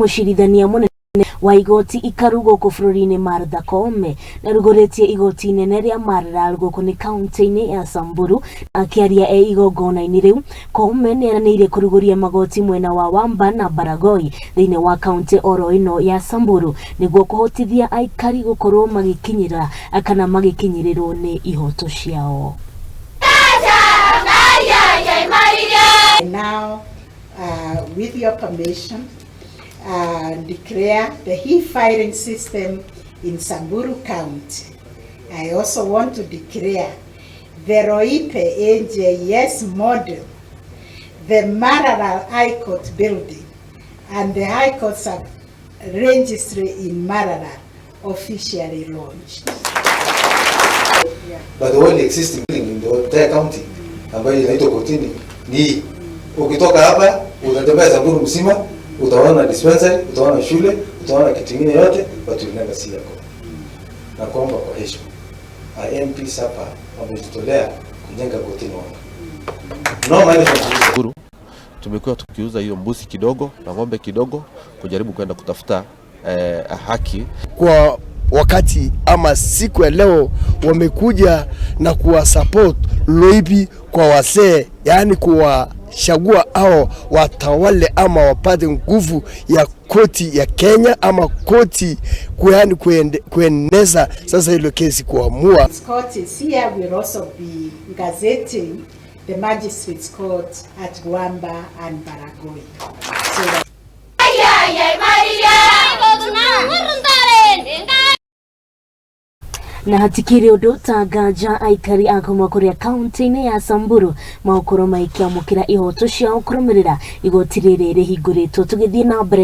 Mũcirithania mũnene wa igoti ikaru gũkũ bũrũri-inĩ Martha Koome nĩarugũrĩtie igoti inene rĩa Maralal gũkũ nĩ kauntĩ-inĩ ya Samburu. Akĩaria e igongona-inĩ rĩu, Koome nĩeranĩire kũrugũria magoti mwena wa Wamba na Baragoi thĩinĩ wa kauntĩ oro ĩno ya Samburu nĩguo kũhotithia aikari gũkorwo magĩkinyĩra kana magĩkinyĩrĩrwo nĩ ihoto ciao. Now, with your permission, declare the e-filing system in Samburu County. I also want to declare the Loipe AJS model, the Maralal High Court building, and the High Court sub-registry in Maralal officially launched. But the only existing building in the entire county ambayo inaitwa kotini ni hii. Ukitoka hapa utatembea Samburu mzima, utaona dispensary, utaona shule, utaona kitu kingine yote, but you'll never see a court. Na kuomba kwa heshima, MPs hapa wamejitolea kujenga kotini wao. No money from Samburu tumekuwa tukiuza hiyo mbuzi kidogo na ng'ombe kidogo kujaribu kwenda kutafuta haki. Kwa wakati ama siku ya leo wamekuja na kuwa support Loipi kwa wasee, yaani kuwachagua au watawale ama wapate nguvu ya koti ya Kenya ama koti yaani kueneza sasa hilo kesi kuamua. Court is here will also be gazetting the magistrates court at Wamba and Baragoi. So that Na hatikiri undu ta nganja aikari a kuma kuria kaunti-inĩ ya Samburu magũkorwo magĩkĩamũkĩra ihoto ciao kũrũmĩrĩra igoti rĩrĩ rĩhingũrĩtwo. Tũgĩthiĩ na mbere.